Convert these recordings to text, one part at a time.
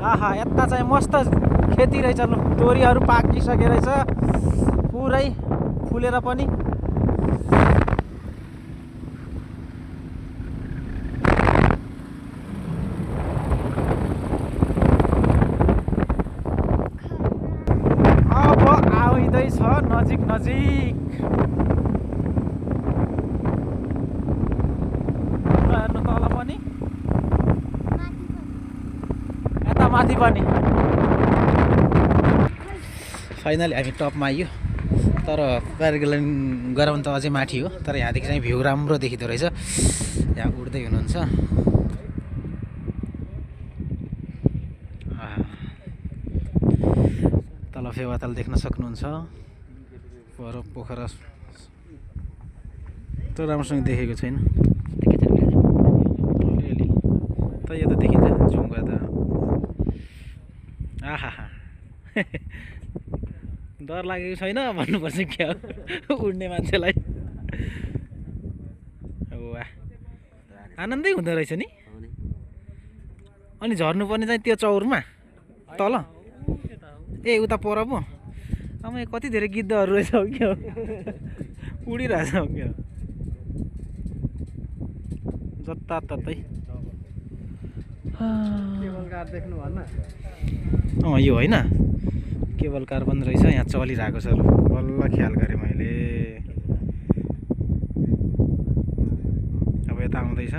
आहा यता चाहिँ मस्त खेती रहेछ। लु तोरीहरू पाकिसके रहेछ पुरै फुलेर पनि। अब आउँदैछ नजिक नजिक। हेर्नु तल पनि यता माथि पनि। फाइनली हामी टपमा आइयो। तर प्याराग्लाइडिङ गराउनु त अझै माथि हो, तर यहाँदेखि चाहिँ भ्यू राम्रो देखिँदो रहेछ। यहाँ उड्दै हुनुहुन्छ। तल फेवाताल देख्न सक्नुहुन्छ। पर पोखरा त राम्रोसँग देखेको छैन। त यो त देखिन्छ जुम गर्दा। आहा डर लागेको छैन भन्नुपर्छ क्या उड्ने मान्छेलाई। वाह आनन्दै हुँदो रहेछ नि। अनि झर्नु पर्ने चाहिँ त्यो चौरमा तल ए उता पर पो। अब कति धेरै गिद्धहरू रहेछ क्या उडिरहेछ क्या जताततै। केबल कार देख्नु भन्न। यो होइन केबल कार पनि रहेछ यहाँ चलिरहेको छ। बल्ल ख्याल गरेँ मैले। अब यता आउँदैछ।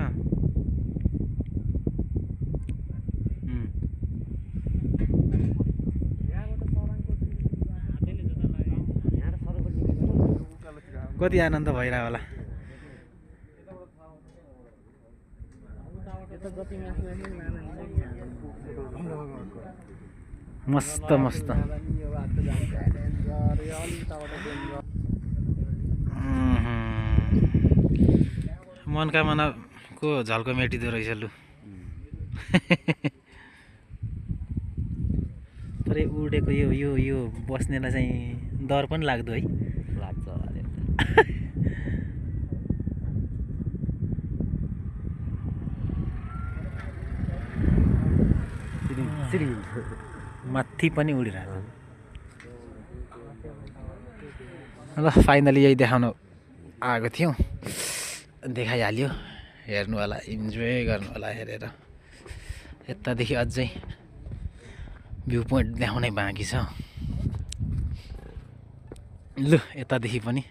कति आनन्द भइरह्यो होला। मस्त मस्त। मनकामनाको झल्को मेटिँदो रहेछ। लु तर उडेको यो यो यो बस्नेलाई चाहिँ डर पनि लाग्दो है। लाग्छ माथि पनि उडिरहेको। ल फाइनली यही देखाउन आएको थियौँ, देखाइहाल्यो। हेर्नु होला, इन्जोय गर्नु होला हेरेर। यतादेखि अझै भ्यू पोइन्ट देखाउनै बाँकी छ। लु यतादेखि पनि